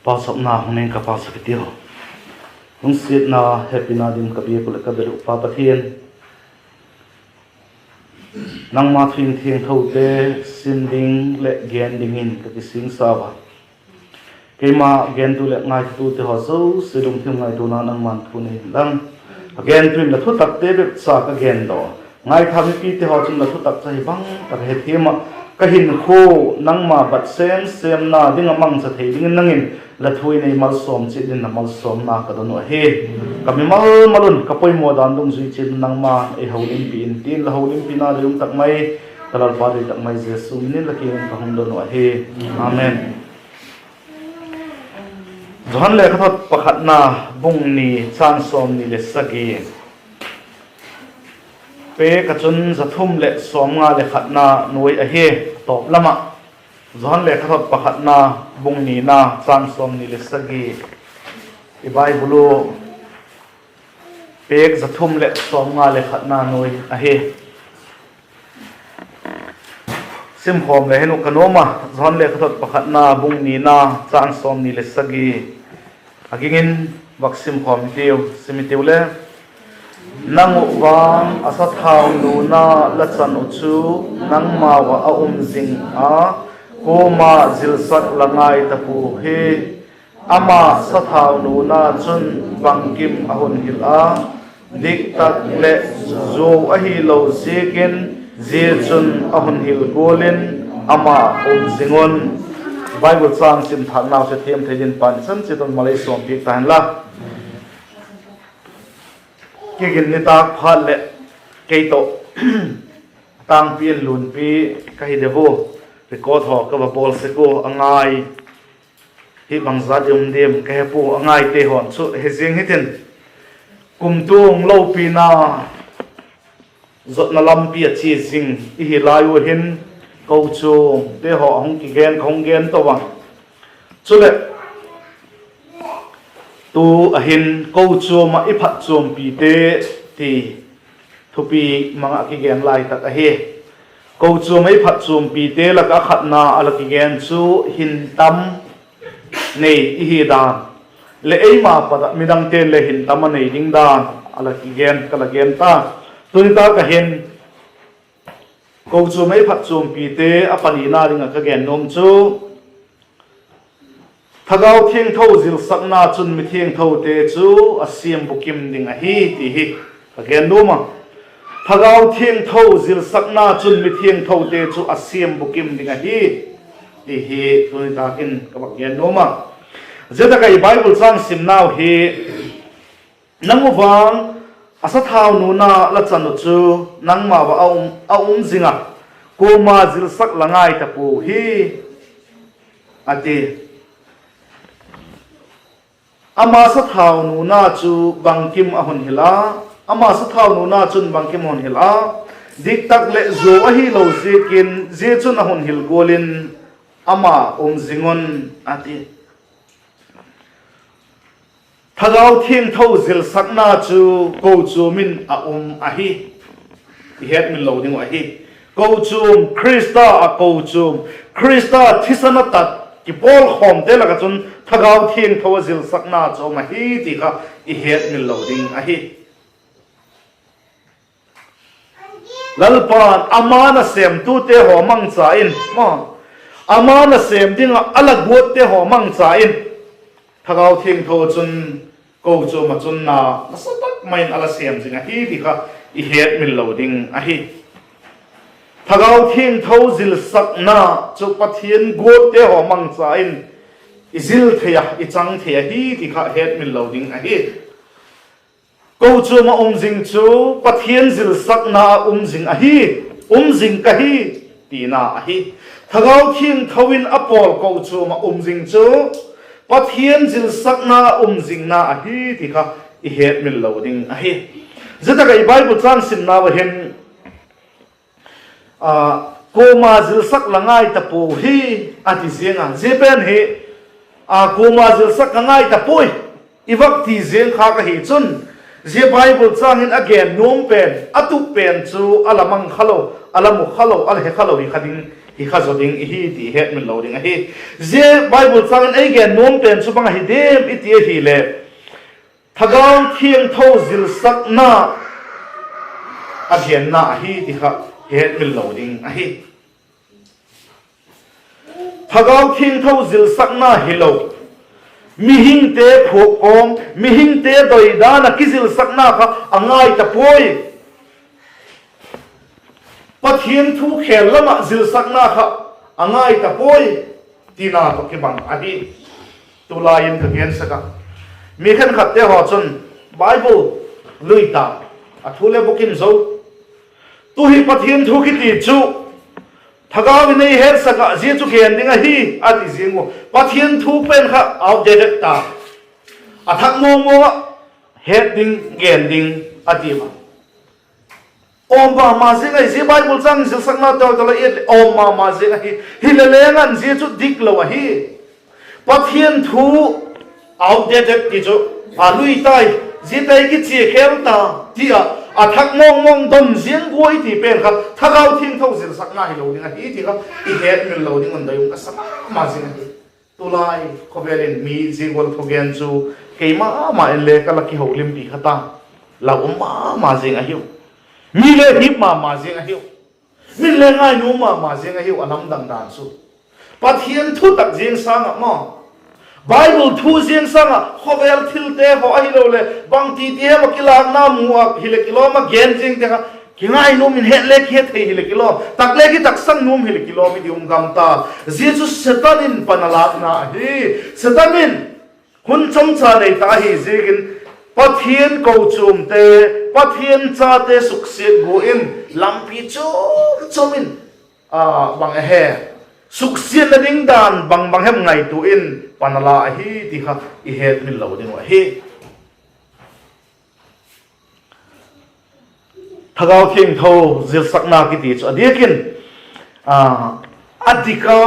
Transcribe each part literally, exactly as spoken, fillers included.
Pauchapna hung ning ka pauchap hitiu. Lungsiatna hepina dingin ka biak uh leh ka bel uh Pa Pathian, nangma thu thiangthote sim ding leh gen dingin ka kisingsa ua. Keima gentu leh ngaitute haw zosia lungthim ngaituana nangma'n thu nei inla, a gentu in la thutakte bep cha ka gen daw. Ngaitha mipite haw chun la thutak cha hi bang tak a hethiam ah, ka hinkhua nangma bat sêm sêmna ding ah mangcha thei dingin nang in la thu in ei malsawm chiat dingin la malsawmna ka don uh ahi. Ka mimal mal un ka poimaw dan dungzui chiat un nangma'n ei holimpi intin, la holimpina dei um tak mai, ka Lalpa dei tak mai Jesu min in la kiang in ka hung don uh ahi. Amen. Johan lekhathot pakhatna, bung ni, châng sawmni le sagi. Pêk ah chun za thum leh sawmnga le khatna nuai ahi, tawp lam ah. Johan lekhathot pakhatna, bung nina, châng sawmni le sagi. I Bible u pêk za thum leh sawmnga le khatna nuai ahi. Simkhawm le hin uh ka nuam a, Johan lekhathot pakhatna, bung nina, châng sawmni le sagi. A ging in vak simkhawm hitiu, sim hitiu le. Nang uh vang a sathau nuna la chan uh chu nangmau ah a um zing a, kuama zilsak la ngai ta pua hi. Ama sathau nuna chun bangkim a hun hil a, diktak leh zuau ahilo ziakin, zia chun a hun hil gual in ama um zing un. Bible châng sim thâknau chu thiam thei dingin Pa'n i chan chiat un mal ei sawmpiak ta hen la. Kigin nitâk phat leh kei tawh tângpi in lunpi ka hi deu u, record haw ka va bawl sek ua, a ngai hi bangzat i um diam ka he pua, a ngaite haw'n chu he ziang hitin, kumtuang lopina zotna lampi a chia zing i hi lai ua hin, kochuamte haw a hung kigen, ka hung gen to a. Chuleh, tu a hin kochuam ah i phatchuampite ti thupi mang ah kigen lai tak ahi. Kochuam ah i phatchuampite lak ah a khatna a la kigen chu hin tam nei i hi dan, leh eima pat ah midangte'n le hin tam a nei ding dan a la kigen, ka la gen ta. Tuni tâk ah hin kochuam ah i phatchuampite a panina ding ah ka gen nuam chu, Thagau Thiangtho zilsakna chun mithiangthote chu a siam bukim ding ahi ti hi ka gen nuam a. Thagau Thiangtho zilsakna chun mithiangthote chu a siam bukim ding ahi ti hi tuni tâk in ka vak gen nuam a. Zia tak ah i Bible châng simnau hi, nang uh vang a sathau nuna la chan uh chu nangmau ah a um, a um zing a, kuama zilsak la ngai ta pua hi, a ti. Ama sathau nuna chu bangkim a hun hil a, ama sathau nuna chun bangkim a hun hil a, diktak leh zuau ahilo ziakin zia chun a hun hil gual in ama um zing un, a ti. Thagau Thiangtho zilsakna chu kochuam in a um ahi. I hetmil lo ding uh ahi. Kochuam, Khrista ah kochuam, Khrista thisan a tat kipawlkhawmte lak ah chun Thagau Thiangtho a zilsakna chu um ahi ti kha i hetmil lo ding ahi. Lalpa'n ama nasêmtute haw mangcha in, ama nasêm ding ah a la guatte haw mangcha in, Thagau Thiangtho chun kochuam ah chun na nasa tak mai in a la sêm zing ahi ti kha i hetmil lo ding ahi. Thagau Thiangtho zilsakna chu Pathian guatte haw mangcha in i zil thei a, i chang thei ahi ti kha hetmil lo ding ahi. Kochuam ah um zing chu Pathian zilsakna ah um zing ahi, um zing ka hi, tina ahi. Thagau Thiangtho in a pawl kochuam ah um zing chu Pathian zilsakna ah um zingna ahi ti kha i hetmil lo ding ahi. Zia tak ah i Bible châng simnau ah hin, kuama zilsak la ngai ta pua hi, a ti ziang a. Zia pen hi, kuama zilsak ka ngai ta puai, i vak ti ziang khâk ahi chun, zia Bible châng in a gen nuam pen, a tup pen chu a la mang kha lo, a la mu kha lo, a la he kha lo hi kha ding hi kha zaw ding i hi ti i hetmil lo ding ahi. Zia Bible châng in ei gen nuam pen chu bang ahi diam i ti ahileh, Thagau Thiangtho zilsakna a genna ahi ti kha i hetmil lo ding ahi. Thagau Thiangtho zilsakna hilo, mihingte phuak kawm, mihingte doidan ah kizilsakna kha a ngai ta puai. Pathian thu khêl lam ah zilsakna kha a ngai ta puai, tina tawh kibang ahi. Tulai in ka gensak a, mi khenkhatte haw chun Bible lui ta, a thu le bukim zo. Tu hi Pathian thu kiti chu thagau in ei hetsak ah zia chu gen ding ahi, a ti ziang ua. Pathian thu pen kha outdated ta, a thak mawng mawng ah het ding, gen ding a ti a. Awm ma ma ziang ahi, zia Bible châng zilsakna tawh tawh la et leh awm ma ma ziang ahi. Hile leng an zia chu dik lo ahi. Pathian thu outdated ti chu a lui tai, zia tai kichia khel ta, ti a, a thak mawng mawng don ziang guai ti pen kha Thagau Thiangtho zilsakna hilo ding ahi ti kha i hetmil lo ding un doi um ka sa ma ma zing ahi. Tulai khawvel in mi zia gual thugen chu keima ma in le ka la kiholimpi kha ta, la um ma ma zing ahiu. Mi le hip ma ma zing ahiu. Min le ngainuam ma ma zing ahiu, a lamdang dan chu. Pathian thutak ziang sâng ah maw, Bible thu ziang sâng ah khawvel thilte haw ahiloleh bangti ti hem ah kilâkna mu ah hileh kilawm ah gen ziangte kha kingainuam in het le kihe thei hileh kilawm, tak le kitaksan nuam hileh kilawm i ti um gam ta. Zia chu Setan in pan a lâkna ahi. Setan in hun chamcha nei ta ahi ziakin Pathian kochuamte, Pathian chate suksiat gua in lampi chuam chuam in, a, bang a he, suksiatna ding dan bang bang hem ngaitua in pan a la ahi ti kha i hetmil lo ding uh ahi. Thagau Thiangtho zilsakna kiti chu a diak in, a, a dik a,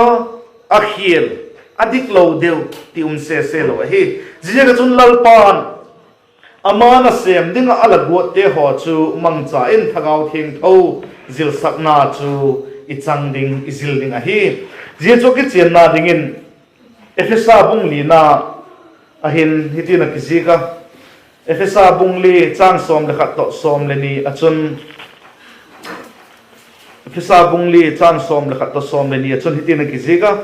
a khial, a dik lo deu ti um sese lo ahi. Ziaziak ah chun Lalpa'n ama nasêm ding ah a la guatte haw chu mangcha in Thagau Thiangtho zilsakna chu i chang ding, i zil ding ahi. Zia chu a kichianna dingin Ephesa bung lina ah hin hitin a kizik a, Ephesa bung li châng sawm le khat tawh sawm le ni ah chun, Ephesa bung li châng sawm le khat tawh sawm le ni ah chun hitin a kizik a: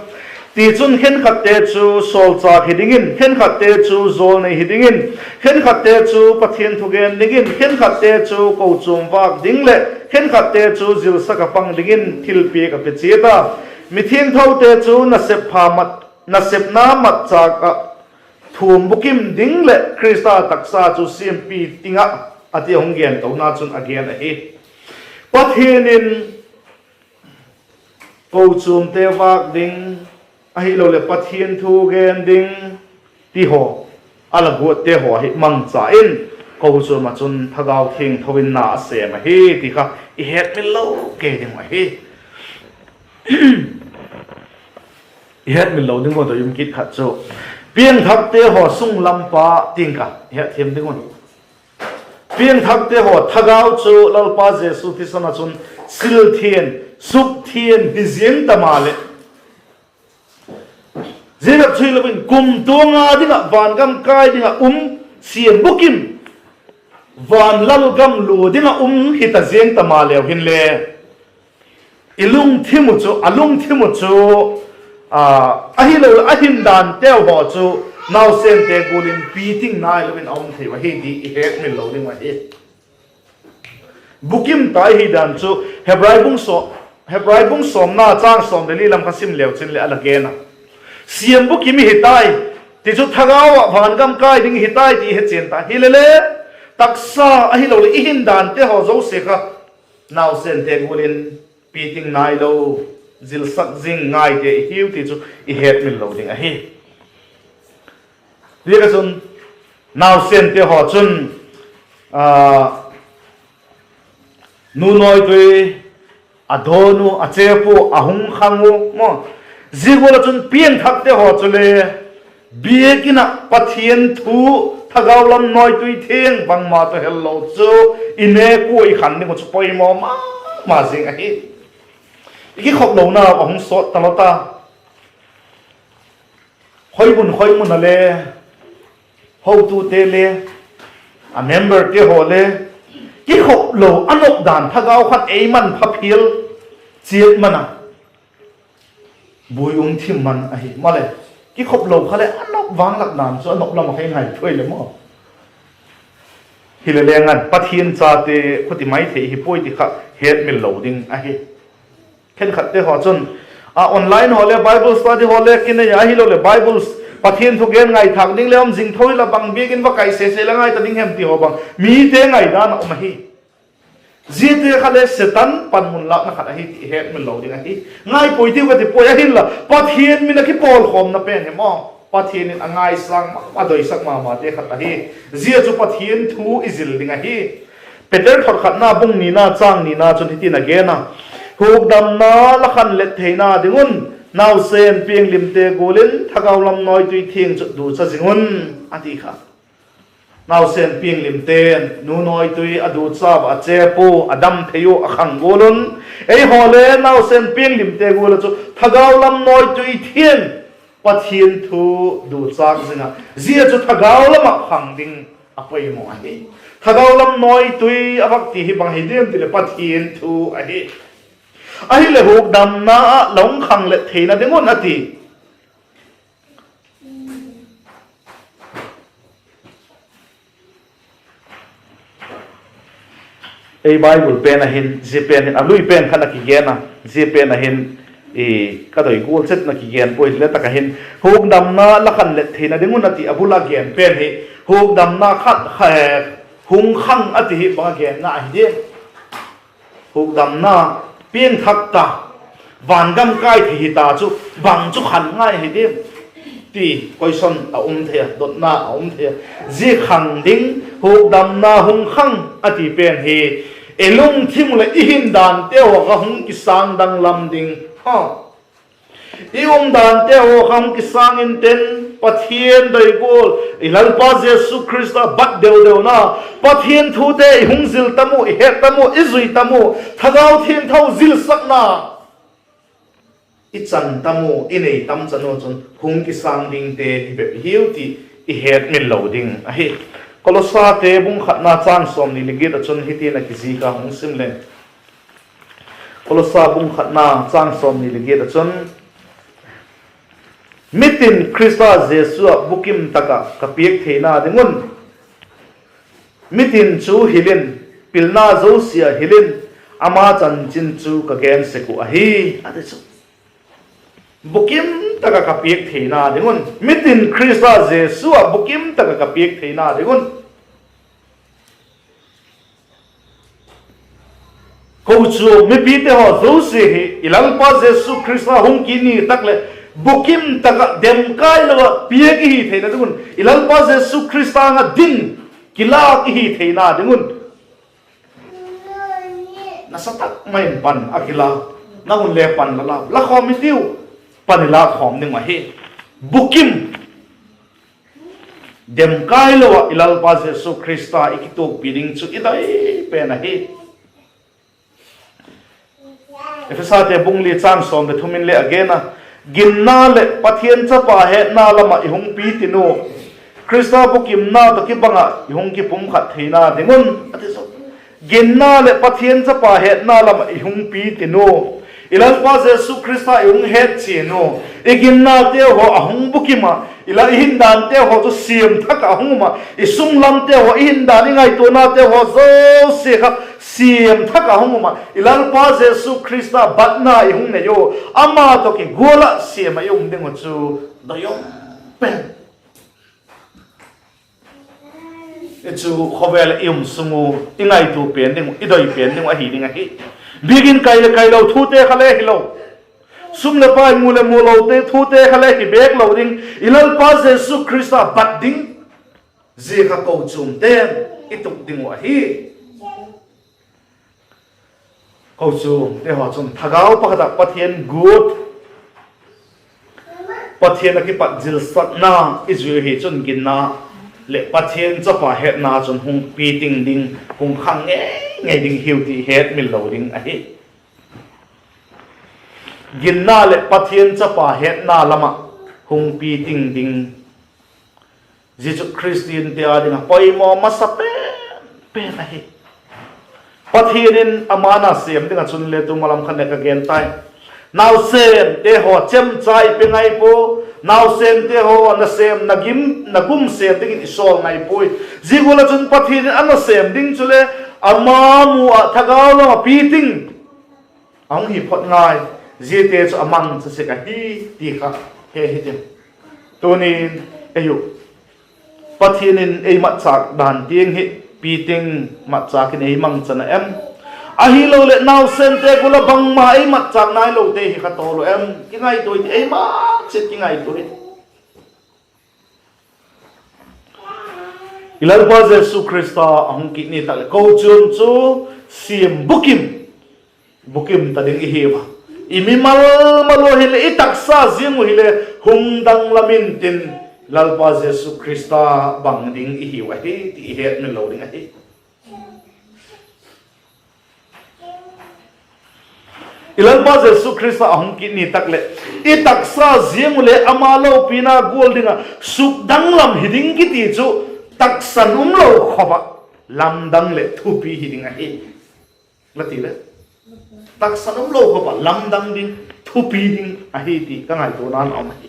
Tichun khenkhatte chu sawlchâk hi dingin, khenkhatte chu jawlnei hi dingin, khenkhatte chu Pathian thugen dingin, khenkhatte chu kochuam vâk ding leh khenkhatte chu zilsak ah pang dingin thilpiak a pe chiat a, mithiangthote chu nasep pha mat, nasepna matchâk ah thuam bukim ding leh Khrista taksa chu siampi ting ah, a ti a hung gen tona chun a gen ahi. Pathian in kochuamte vâk ding, ahiloleh Pathian thu gen ding ti haw a la guatte haw hi mangcha in kochuam ah chun Thagau Thiangtho in na a sêm ahi ti kha i hetmil lo kei ding uh ahi. I hetmil lo ding uh doi um kit khat chu piangthakte haw sunglampa ting ka hetthiam ding un, piangthakte haw thagau chu Lalpa Jesu thisan ah chun sil thiang, suk thiang hi ziang ta maleh, zia bep chu hilo in kumtuang a ding ah vangam kai ding ah um, siam bukim, van lalgam lua ding ah um hi ta ziang ta maleu hinle, i lungthim uh chu, a lungthim uh chu, a, ahiloleh a hindanteu haw chu nausemte gual in piting nailo in a um thei uh ahi ti i hetmil lo ding uh ahi. Bukim ta i hi dan chu Hebrai bung sawm, Hebrai bung sawmna châng sawm le li lam kha sim leu chin leh a la gen a, siam bukim i hi tai, tichu thagau ah vangam kai ding i hi tai ti i hechian ta hile le, taksa ahiloleh i hindante haw zosia kha nausemte gual in piting nailo, zilsak zing ngaite i hiu ti chu i hetmil lo ding ahi. Ziak ah chun nausemte haw chun, a, nu nawitui a dawn u, a chêp u, a hung khang u maw. Zia gual ah chun piangthakte haw chule biakin ah Pathian thu, thagau lam nawitui thiang bangma tawh hello chu i nêk ua i khan ding uh chu poimaw ma ma zing ahi. I kikhop lonau a hung sawt talo ta. Khoi mun khoi mun a le, hotute le, a memberte haw le, kikhop lo a nop dan thagau khan ei manpha phial chiat man a, buai um thim man ahi maleh, kikhop lo kha leh a nop vang lak dan chu a nop lam ah kha i ngai thuai le maw. Hile leng an Pathian chate khuti mai thei hi puai ti kha hetmil lo ding ahi. Khenkhatte haw chun, a online haw le Bible study haw le kinei a, ahiloleh Bible, Pathian thu gen ngaithâk ding le um zing tho hila, bang biak in va kai sese le ngai ta ding hem ti haw bang mite ngaidan a um ahi. Ziate kha le Setan panmun lâkna khat ahi ti hetmil lo ding ahi. Ngai puai tiu ka ti puai, ahinla Pathian min a kipawlkhawmna pen hi maw, Pathian in a ngaisâng ma ma, doisak ma mate khat ahi. Zia chu Pathian thu i zil ding ahi. Peter thot khatna bung nina châng nina chun hitin a gen a: Hukdamna la khanlet theina ding un, nausen pianglimte gual in thagau lam nawitui thiang chu ducha zing un, a ti kha. Nausen pianglimte'n nu nawitui a ducha ua, a chep ua, a dam thei ua, a khang gual un, eihaw le nausen pianglimte gual ah chu thagau lam nawitui thiang, Pathian thu duchâk zing ah, zia chu thagau lam ah khang ding a poimaw ahi. Thagau lam nawitui a vak ti hi bang hi diam ti leh Pathian thu ahi. Ahileh hukdamna ah la hung khanglet theina ding un a ti. Ei Bible pen ah hin zia pen hin a lui pen khan a kigen a, zia pen ah hin ka doi gual chet in a kigen puai, le tak ah hin hukdamna la khanglet theina ding un a ti, a bul a gen pen hi hukdamna khat kha hung khang a ti hi bang a genna ahi diam? Hukdamna piangthak ta, vangam kai thei hita chu bang chu khang ngai hi diam ti question a um thei a, dotna a um thei a. Zia khang ding, hukdamna hung khang a ti pen hi i lungthim uh leh i hindanteu haw kha hung kisâng danglam ding, i umdanteu haw kha hung kisâng intin, Pathian doi gual, i Lalpa Jesu Khrista bat deu deuna, Pathian thute i hung zil tam u, i het tam u, i zui tam u, Thagau Thiangtho zilsakna i chan tam u, i nei tam chan u chun hung kisâng dingte hi bep i hiu ti i hetmil lo ding ahi. Kolossate bung khatna châng sawmni leh giat ah chun hitin a kizik a, hung sim leng. Kolossa bung khatna châng sawmni leh giat ah chun, mitin Khrista Jesu ah bukim tak ah ka piak theina ding un, mitin chu hil in, pilna zosia hil in, ama chanchin chu ka gen sek uh ahi, a ti chu. Bukim tak ah ka piak theina ding un, mitin Khrista Jesu ah bukim tak ah ka piak theina ding un. Kochuam mipite haw zosia hi i Lalpa Jesu Khrista hung kit ni tak leh bukim tak ah demkai lo ah piak i hi theina ding un, i Lalpa Jesu Khrista âng ah ding, kilâk i hi theina ding un, nasa tak mai in pan a kilâk, nang un le pan la lâk, la khawm i tiu, pan i lâk khawm ding uh ahi. Bukim demkai lo ah i Lalpa Jesu Khrista i kituakpi ding chu i doi pen ahi. Ephesate bung li châng sawm leh thum in le a gen a, ginna leh Pathian chapa hetna lam ah i hung pi tin u, Khrista bukimna tawh kibang ah i hung kipumkhat theina ding un, a ti chu. Ginna leh Pathian chapa hetna lam ah i hung pi tin u, i Lalpa Jesu Khrista i hung het chian u, i ginnateu haw a hung bukim ah, i la i hindanteu haw chu siam thak ah a hung um ah, i sunglamteu haw, i hindan i ngaituanateu haw zosia kha siam thak ah a hung um ah, i Lalpa Jesu Khrista batna i hung nei u, ama tawh kigual ah siam ah i um ding uh chu doi um pen. I chu khawvel ah i um sung u, i ngaitua pen ding uh, i doi pen ding uh ahi ding ahi. Biakin kai leh kai lo thute kha le hilo, sum leh pai mu leh mu lote thute kha le hi bêk lo ding, i Lalpa Jesu Khrista bat ding, zia kha kochuamte'n i tup ding uh ahi. Kochuamte haw chun thagau pakhat ah Pathian guat, Pathian ah kipat zilsakna i zui hi chun ginna leh Pathian chapa hetna chun hung pi ting ding, hung khang ngei ngei ding hiu ti hetmil lo ding ahi. ginna leh Pathian chapa hetna lam ah hung piting ding. Zia chu Khristiante â ding ah poimaw masa pen pen ahi. Pathian in ama nasêm ding ah chun le tu malam khan le ka gen tai. Nausêmte haw chemcha i pe ngai pua. Nausêmte haw nasêm, na gim, na gum sêm dingin i sawl ngai puai. Zia gual ah chun Pathian in a nasêm ding chule ama mu ah thagau lam ah piting a hung hi phot ngai. Ziate chu a mangcha sek ahi ti kha he hitin. Tunin ei uh, Pathian in ei matchâk dan tiang hi piting matchâk in ei mangcha na em? Ahiloleh nausêmte gual ah bangma ei matchâk nailote hi kha tawl u em? Kingaitua i ti, ei mangcha kingaitua hi. I Lalpa Jesu Khrista a hung kit ni tak leh kochuam chu siam bukim, bukim ta ding i hiu a. I mimal mal u hileh, i taksa ziang uh hileh hung danglam intin, Lalpa Jesu Khrista bang ding i hiu ahi ti i hetmil lo ding ahi. I Lalpa Jesu Khrista a hung kit ni tak leh i taksa ziang uh leh ama lopina gual ding ah sukdanglam hi ding kiti chu taksan umlo khop ah lamdang leh thupi hi ding ahi. La ti le, taksan umlo khop ah lamdang ding, thupi ding ahi ti ka ngaituana'n a um ahi.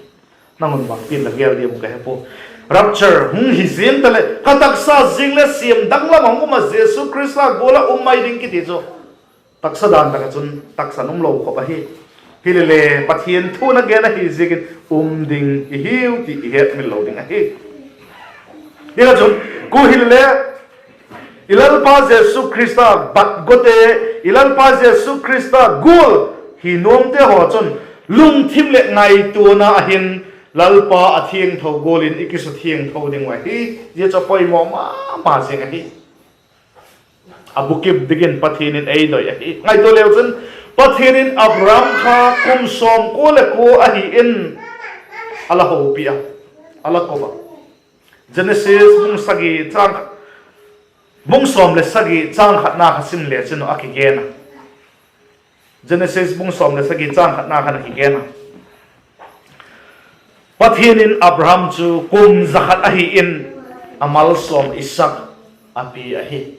Nang un bangtin la gel diam ka he pua. Rapture hung hi ziang ta leh ka taksa ziang leh siam danglam ah hung um ah Jesu Khrista gual ah um mai ding kiti chu taksa dan tak ah chun taksan umlo khop ahi. Hilele Pathian thu'n a gen ahi ziakin um ding i hiu ti i hetmil lo ding ahi. Hia chun, ku hilele, i Lalpa Jesu Khrista bat gote, i Lalpa Jesu Khrista gual hi nuamte haw chun lungthim leh ngaituana ah hin Lalpa a thiangtho gual in i kisuthiangtho ding uh ahi. Zia chu a poimaw ma ma zing ahi. A bukim dingin Pathian in ei doi ahi. Ngaitua leu chun, Pathian in Abraham kha kum sawmkua leh kua ahi in a la hopi a, a la ko a. Genesis bung sagi chang, bung sawm leh sagi chang khatna kha sim le chin a kigen a. Genesis bung sawm leh sagi chang khatna khan a kigen a. Pathian in Abraham chu kum za khat ahi in a malsawm Isak a pia ahi.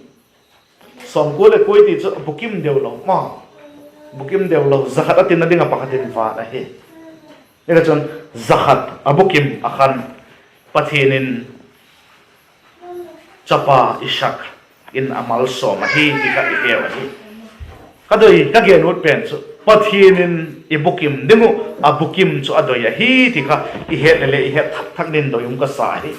Sawmkua leh kua ti chu bukim deu lo ma, bukim deu lo, za khat a tina ding ah pakhat in vât ahi. Zia kha chun za khat a bukim ah khan Pathian in chapa Isak in a malsawm ahi ti kha i heu ahi. Ka doi, ka gen ut pen chu Pathian in i bukim ding uh a bukim chu a doi ahi ti kha i het leh le i het thak thak dingin doi um ka sa ahi.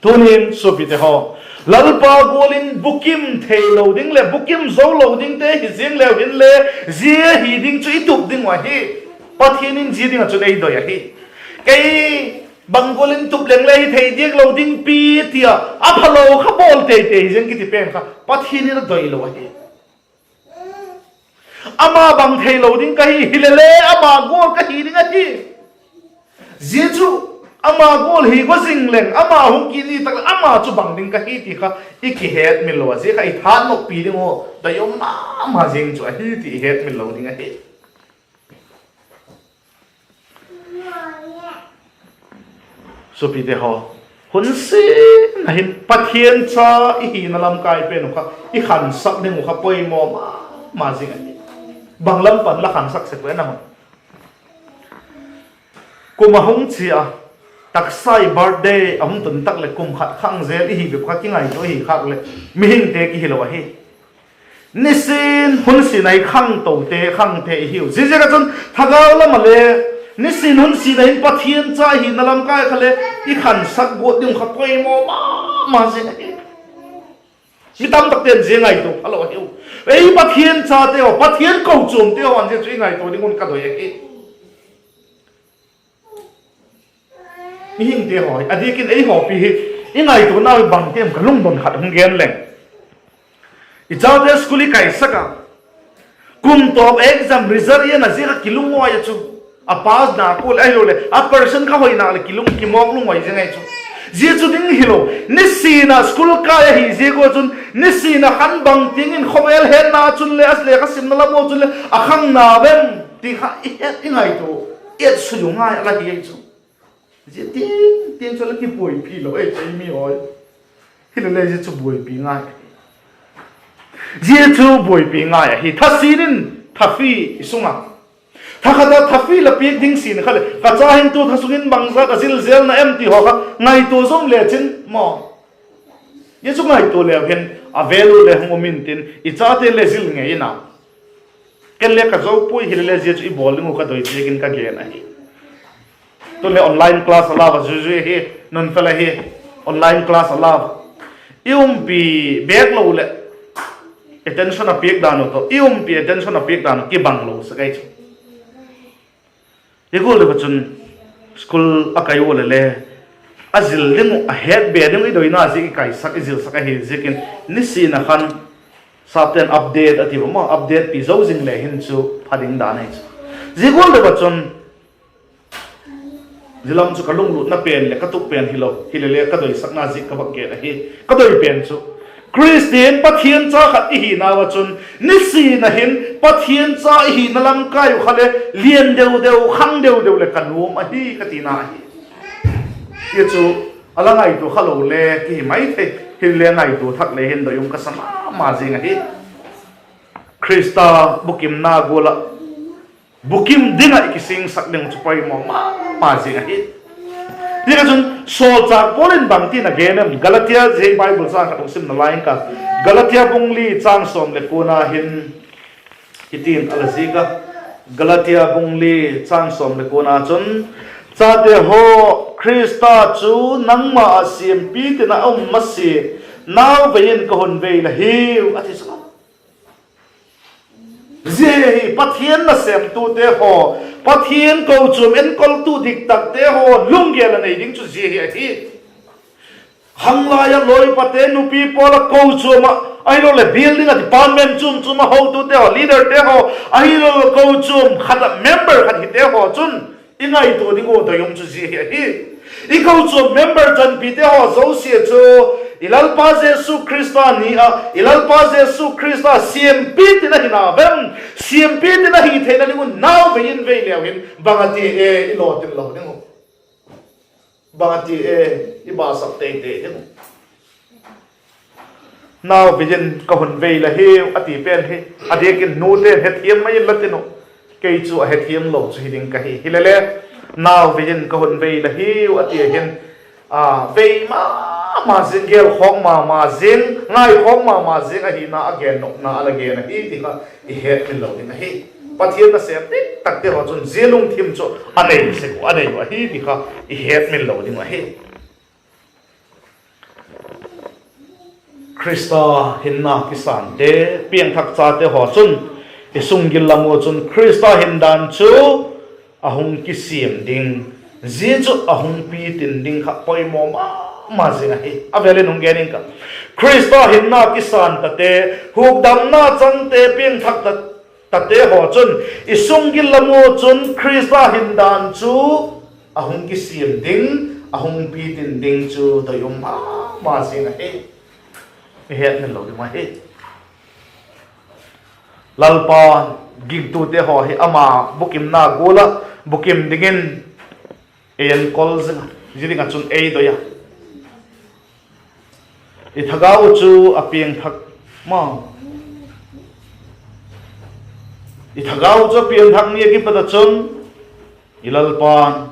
Tunin suapite haw, Lalpa gual in bukim theilo ding leh bukim zo lo dingte hi ziang leu hinle, zia hi ding chu i tup ding uh ahi. Pathian in zia ding ah chun ei doi ahi. Kei bang gual in tup leng le hi thei diak lo ding pi ti a, a phalo kha bawl tei tei hi ziang kiti pen kha Pathian in a doi lo ahi. Ama bang theilo ding ka hi hilele, ama gual ka hi ding ahi. Zia chu ama gual hi gua zing leng, ama hung kit ni tak leh ama chu bang ding ka hi ti kha i kihetmil lo a, zia kha i thanoppi ding uh doi um ma ma zing chu ahi ti i hetmil lo ding ahi. Suapite haw, hun sin a hin Pathian cha i hina lamkai pen uh kha i khansak ding uh kha poimaw ma ma zing ahi. Bang lam pan la khansak sek u em? Kum a hung chia a, taksa i birthday a hung tun tak leh kum khat khang zel i hi bep kha kingaitua hi khâk leh mihingte kihilo ahi. Nisin hun sin a i khangtote, khangte i hiu. Ziaziak ah chun thagau lam ah le nisin hun sin a hin Pathian cha i hina lamkai kha le i khansak guat ding uh kha poimaw ma ma zing ahi. Mi tamtakte'n zia ngaitua phalo ahiu. Ei Pathian chate haw, Pathian kochuamte haw an zia chu i ngaitua ding un ka doi ahi. Mihingte haw hi a diak in ei hawpi hi i ngaituanau hi bang tiam ka lungdon khat hung gen leng. I chate school i kaisak a, kum tawp exam result i en a ziak a kilungngai a chu, a pass na kua leh ahiloleh a percent kha hoi nak leh kilung, kimawk lungngai zing ahi chu. Zia chu ding hilo, nisin a school kai ahi ziak ua chun, nisin a khan bang tiang in khawvel hetna chun le, a lekha simna lam ua chun le a khang na vem ti kha i het, i ngaitua, et sui u ngai a la hi chu. Zia tiang tiang chu la kibuaipi lo ei chu mi haw. Hilele zia chu buaipi ngai. Zia chu buaipi ngai ahi. Thasin in thafi i sung a, tha khat a thafi la piak ding sin kha leh, ka cha hin tu tha sung in bangzat a zil zelna em ti haw kha ngaitua zom le chin maw. Zia chu ngaitua leu hin a value le hung um intin, i chate le zil ngei in a. Ken le ka zo puai, hilele zia chu i bawl ding uh ka doi ziakin ka gen ahi. Tun le online class a lau a zui zui ahi, nun fel ahi, online class a lau. I umpi bêk lo leh, attention a piak dan uh tawh i umpi attention a piak dan uh kibang lo sek ahi chu. I gual deu ah chun school a kai ua leh le, a zil ding uh, a het be ding uh i doina ziak i kaisak, i zilsak ahi ziakin, nisin a khan sapte'n update a ti maw, update pi zo zing le hin chu pha ding dan ahi chu. Zia gual deu ah chun, zia lam chu ka lunglutna pen leh ka tup pen hilo, hilele ka doisakna ziak ka vak gen ahi. Ka doi pen chu, Khristian Pathian cha khat i hinau ah chun, nisin a hin Pathian cha i hina lamkai uh kha le lian deu deu, khang deu deu leh ka nuam ahi ka tina ahi. Zia chu a la ngaitua kha lo le kihi mai thei, hilele ngaitua thak le hin doi um ka sa ma ma zing ahi. Khrista bukimna gual ah bukim ding ah i kisingsak ding chu poimaw ma ma zing ahi. Zia chun sawlchâk Paul in bangtin a gen em? Galatia, zia Bible châng khat hung sim nalai ing ka. Galatia bung li châng sawm leh kuana hin hitin a la zik a, Galatia bung li châng sawm leh kuana chun, Chate haw, Khrista chu nangma ah siampi tin a um masia, nau vei in ka hun vei la hiu, a ti chu. Zia hi Pathian nasêmtute haw, Pathian kochuam enkoltu diktakte haw lunggel a nei ding chu zia hi ahi. Khanglai ah lawipate, nupi pawl ah, kochuam ah, ahiloleh building ah department chuam chuam ah hotute haw, leaderte haw, ahiloleh kochuam khat ah member khat hite haw chun i ngaitua ding uh doi um chu zia hi ahi. I kochuam member chanpite haw zosia chu i Lalpa Jesu Khrista ni ah, i Lalpa Jesu Khrista siampi tin a hina vem? Siampi tin a hi theina ding un nau vei in vei leu hin bang a ti e, i lawtin lo ding uh. Bang a ti e, i basak tei tei ding uh. Nau vei in ka hun vei la hiu a ti pen hi, a diak in nute'n hethiam mai inla tin uh. Kei chu a hethiam lo chu hi ding ka hi. Hilele, nau vei in ka hun vei la hiu a ti a hin, a, vei ma ma zing, gêl khawk ma ma zing, ngaikhawk ma ma zing ahina a gen nopna a la gen ahi ti kha i hetmil lo ding ahi. Pathian nasêm diktakte haw chun zia lungthim chu a nei sek uh, a nei uh ahi ti kha i hetmil lo ding ahi. Khrista hinna kisânte, piangthak chate haw chun i sunggil lam ua chun Khrista hindan chu a hung kisiam ding, zia chu a hung pitin ding kha poimaw ma ma zing ahi. A vêl in hung gen ing ka, Khrista hinna kisân tate, hukdamna changte, piangthak ta tate haw chun i sunggil lam ua chun Khrista hindan chu a hung kisiam ding, a hung pitin ding chu doi um ma ma zing ahi. I hetmil lo ding ahi. Lalpa gingtute haw hi ama bukimna gual ah bukim dingin ei enkol zing a, zia ding ah chun ei doi a. I thagau chu a piangthak ma, i thagau chu a piangthak ni a kipat ah chun i Lalpa'n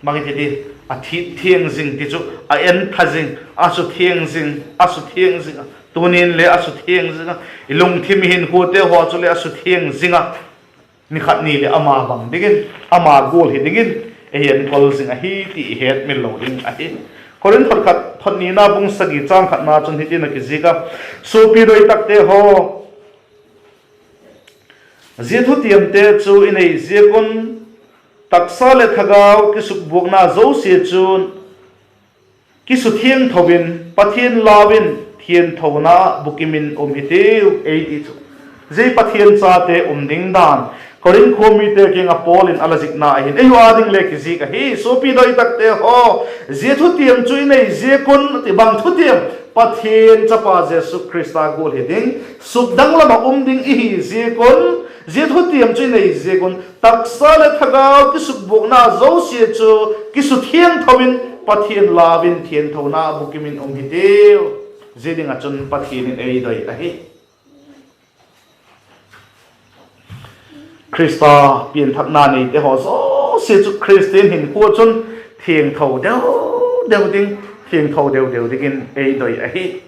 bang i ti di, a thit thiang zing ti chu, a entha zing, a suthiang zing, a suthiang zing a, tuni'n le a suthiang zing a, i lungthim i hinkhuate haw chu le a suthiang zing a, ni khat ni leh ama bang dingin, ama gual hi dingin ei enkol zing ahi ti i hetmil lo ding ahi. Korinth thot khat, thot nina bung sagi châng khatna chun hitin a kizik a, Suapi doi takte haw, zia thutiamte chu i nei ziak un, taksa leh thagau kisukbuakna zosia chun kisuthiangtho in, Pathian lau in thianthona bukim in um hitiu ei ti chu. Zia Pathian chate um ding dan, Korinth khua mite kiang ah Paul in a la zikna ahin ei u â ding le kizik ahi. Suapi doi takte haw, zia thutiam chu i nei ziak un, ti bang thutiam? Pathian chapa Jesu Khrista gual hi ding, sukdang lam ah um ding i hi ziak un, zia thutiam chu i nei ziak un, taksa leh thagau kisukbuakna zosia chu kisuthiangtho in Pathian lau in thiangthona bukim in um hitiu. Zia ding ah chun Pathian in ei doi ahi. Khrista pianthakna neite haw zosia chu Khristian hinkhua chun thiangtho deu deu ding, thiangtho deu deu dingin ei doi ahi.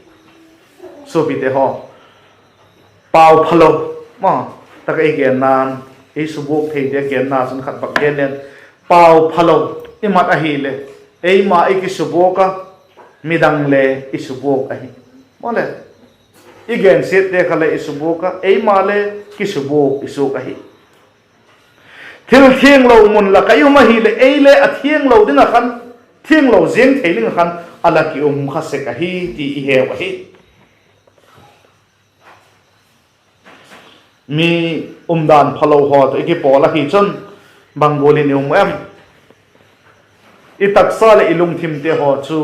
Suapite haw, pau phalo ma tak ei genna'n, ei subuak theite genna chun khat bak gen leng, pau phalo i mat ahileh, eima i kisubuak a, midang le i subuak ahi. Mawle, i gensiatte kha le i subuak a, eima le kisubuak i suak ahi. Thil thianglo mun lak ah i um ahileh ei le a thianglo ding ah khan, thianglo ziang thei ding ah khan a la ki um kha sek ahi ti i heu ahi. Mi umdan phalo haw tawh i kipawl ahi chun bang gual in i um em? I taksa leh i lungthimte haw chu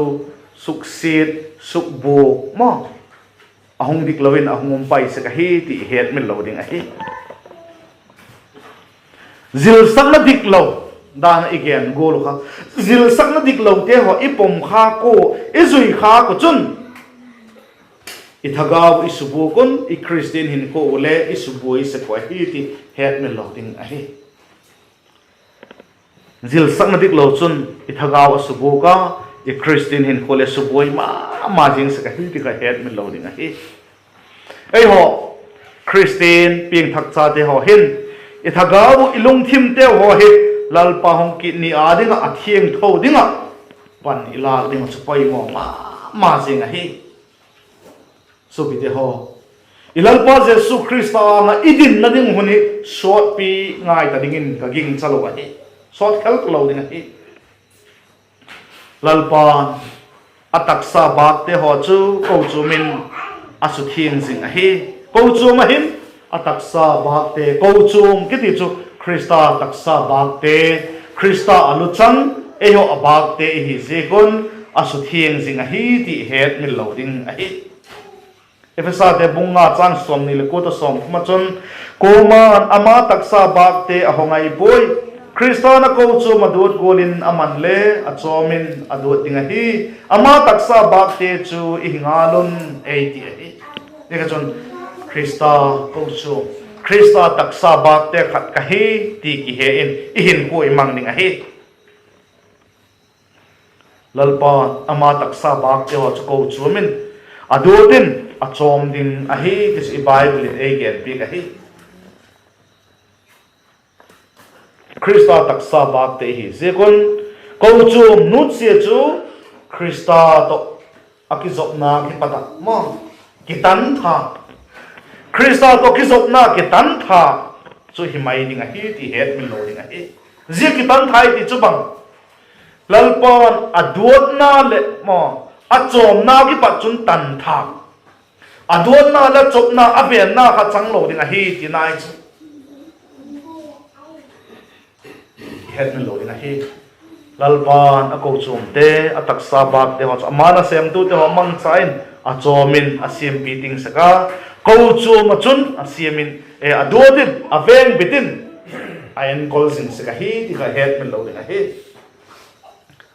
suksiat, sukbuak maw, a hung diklo in a hung um pai sek ahi ti i hetmil lo ding ahi. Zilsakna diklo dan ah i gen gual uh kha, zilsakna diklote haw i pom khâk ua, i zui khâk uh chun i thagau i subuak un, i Khristian hinkhua uh le i subuai sek uh ahi ti hetmil lo ding ahi. Zilsakna diklo chun i thagau a subuak a, i Khristian hinkhua le subuai ma ma zing sek ahi ti kha hetmil lo ding ahi. Eihaw, Khristian piangthak chate haw hin i thagau uh, i lungthimteu haw hi Lalpa hung kit ni â ding ah a thiangtho ding ah pan i lâk ding uh chu poimaw ma ma zing ahi. Suapite haw, i Lalpa Jesu Khrista âng ah i dinna ding hun hi sawtpi ngai ta dingin ka gingcha lo ahi. Sawt khel ta lo ding ahi. Lalpa'n a taksa bâkte haw chu kochuam in a suthiang zing ahi. Kochuam ah hin a taksa bâkte, kochuam kiti chu Khrista taksa bâkte, Khrista a luchang, eihaw a bâkte i hi ziak un a suthiang zing ahi ti hetmil lo ding ahi. Ephesate bung nga châng sawmni leh kua tawh sawmthum ah chun, Kuama'n ama taksa bâkte a haw ngai puai. Khrista'n a kochuam a duat gual in aman le a chawm in a duat ding ahi. Ama taksa bâkte chu i hi ngal un, ei ti ahi. Zia kha chun Khrista kochuam, Khrista taksa bâkte khat ka hi ti kihe in i hinkhua i mang ding ahi. Lalpa'n ama taksa bâkte haw chu kochuam in a duat in a chawm ding ahi ti chu i Bible in ei genpiak ahi. Khrista taksa bâkte i hi ziak un, kochuam nutsia chu Khrista tawh a kizopna kipat ah maw, kitan tha, Khrista tawh kizopna kitan tha chu hi mai ding ahi ti hetmil lo ding ahi. Zia kitan tha i ti chu bang? Lalpa'n a duatna leh maw, a chawmna kipat chun tan tha, a duatna leh chawmna, a venna kha chang lo ding ahi tina i chu hetmil lo ding ahi. Lalpa'n a kochuamte, a taksa bâkte haw chu ama nasêmtute haw mangcha in a chawm in a siampi ting sek a, kochuam ah chun a siam in, e, a duat in, a vengbit in a enkol zing sek ahi ti kha hetmil lo ding ahi.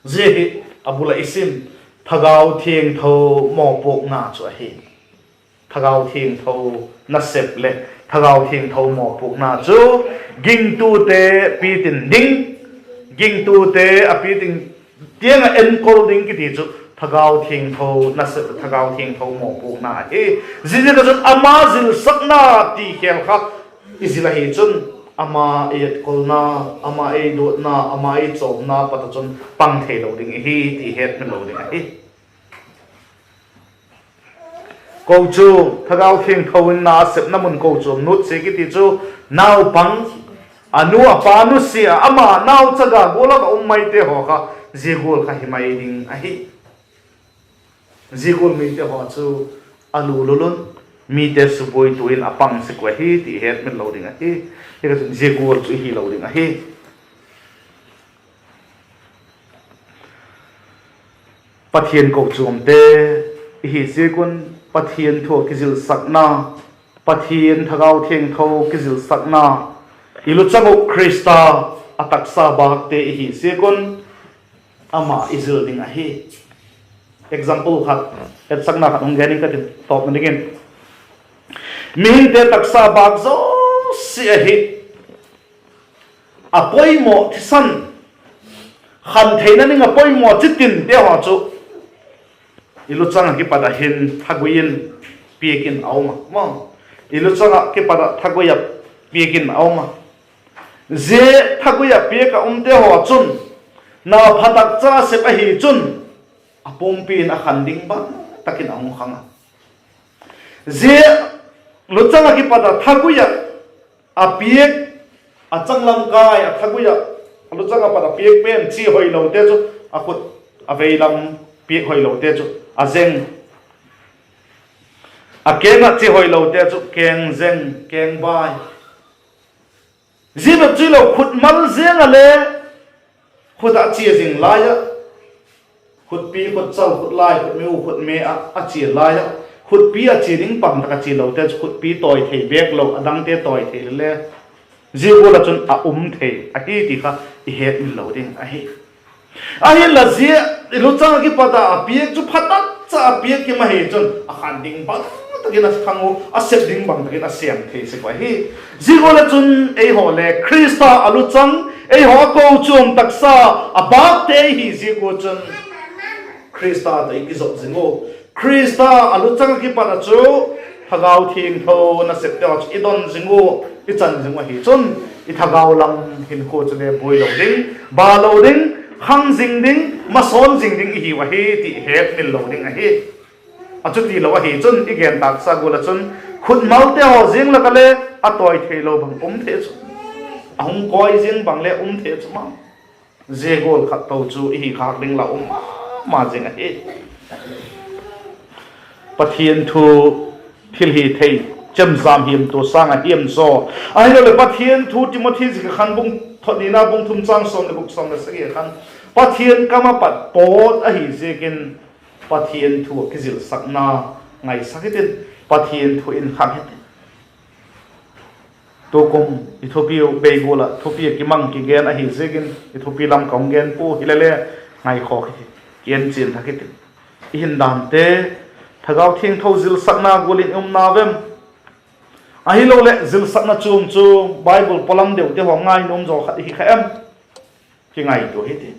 Zia hi a bul ah i sim Thagau Thiangtho mawpuakna chu ahi. Thagau Thiangtho nasep leh Thagau Thiangtho mawpuakna chu gingtute pitin ding, gingtute a pitin tiang ah enkol ding kiti chu Thagau Thiangtho nasep, Thagau Thiangtho mawpuakna ahi. Ziaziak ah chun ama zilsakna ti khêl kha i zil ahi chun, ama ei etkolna, ama ei duatna, ama ei chawmna pat ah chun pang theilo ding ihi ti hetmil lo ding ahi. Kochuam, Thagau Thiangtho in nasepna mun kochuam nutsia kiti chu naupang, a nu a pa nusia a, ama nauchaga gual ah a um maite haw kha zia gual kha hi mai ding ahi. Zia gual mite haw chu a lulul un, mite subuaitu in a pang sek uh ahi ti hetmil lo ding ahi. Hi ka chun zia gual chu i hilo ding ahi. Pathian kochuamte i hi ziak un, Pathian thu ah kizilsakna, Pathian Thagau Thiangtho kizilsakna, i luchang uh Khrista a taksa bâkte i hi ziak un, ama i zil ding ahi. Example khat, etsakna khat hung gen ing ka tin, tawpna dingin, mihingte taksa bâk zosia ahi, a poimaw thisan, khan theina ding a poimaw chitinte haw chu i luchang ah kipat ah hin thagui in piak in a um a, maw. I luchang ah kipat ah thagui ah piak in a um a. Zia thagui ah piak ah umte haw chun na pha tak cha sep ahi chun, a pumpi in a khan ding bang tak in a hung khang a. Zia luchang ah kipat ah thagui ah a piak, a changlam kai a thagui ah, a luchang ah pat a piak pen chia hoilote chu, a khut a veilam piak hoilote chu a zeng, a keng ah chia hoilote chu keng zeng, keng bai. Zia bep chu hilo, khut mal zeng ah le khut ah chia zing lai ah, khutpi, khutchal, khutlai, khutmiu, khutme ah a chia lai ah, khutpi a chia ding bang tak a chia lote chu khutpi tawi thei bêk lo, a dangte tawi thei le le, zia gual ah chun a um thei ahi ti kha i hetmil lo ding ahi. Ahinla zia i luchang ah kipat ah a piak chu pha tak cha a piak kim ahi chun a khan ding bang tak in a khang u, a sep ding bang tak in a sêm thei sek uh ahi. Zia gual ah chun eihaw le Khrista a luchang, eihaw a kochuam taksa a bâkte i hi ziak ua chun Khrista tawh i kizop zing u. Khrista a luchang ah kipat ah chu Thagau Thiangtho nasepte haw chu i don zing u, i chan zing u ahi chun, i thagau lam hinkhua chu le buai lo ding, ba lo ding, khang zing ding, masawn zing ding i hiu ahi ti hetmil lo ding ahi. A chuti lo ahi chun i gen tâksa gual ah chun khutmalte haw zing lak ah le a tawi theilo bang um thei chu, a hung kawi zing bang le um thei chu ma. Zia gual khat to chu i hi khâk ding la um ma ma zing ahi. Pathian thu thil hithei chemjam hiamtua sâng ah hiam zaw, ahiloleh Pathian thu Timothi zia khan bung thot nina bung thum châng sawm leh guk, sawm leh sagi khan, Pathian kam ah pat pawt ahi ziakin Pathian thu ah kizilsakna ngaisak hitin, Pathian thu in khang hitin. Tukum i thupi uh bei gual ah thupi ah kimang kigen ahi ziakin i thupi lam ka hung gen pua hile le, ngaikhawk hitin, kienchian thak hitin. I hin dante Thagau Thiangtho zilsakna gual in i umna vem? Ahiloleh zilsakna chuam chu Bible pawlam deute haw ngai nuam zaw khat i hi kha em? Kingaitua hiti.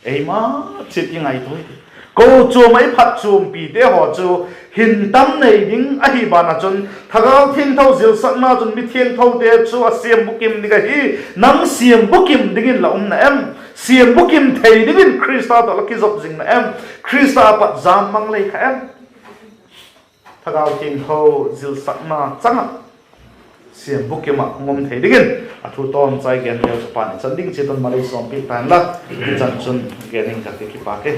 Eima chiat kingaitua hiti. Kochuam ah i phat chuampite haw chu hin tam nei ding ahi ban ah chun Thagau Thiangtho zilsakna chun mithiangthote chu a siam bukim ding ahi. Nang siam bukim dingin la um na em? Siam bukim thei dingin Khrista tawh la kizop zing na em? Khrista a pat jam mang lei kha em? Thagau Thiangtho zilsakna chang ah siam bukim ah hung um thei dingin a thu tawmchai gen leu chu pan i chan ding chiat un malei sawmpiak ta inla, i chan chun gen ing ka ti, kipak e.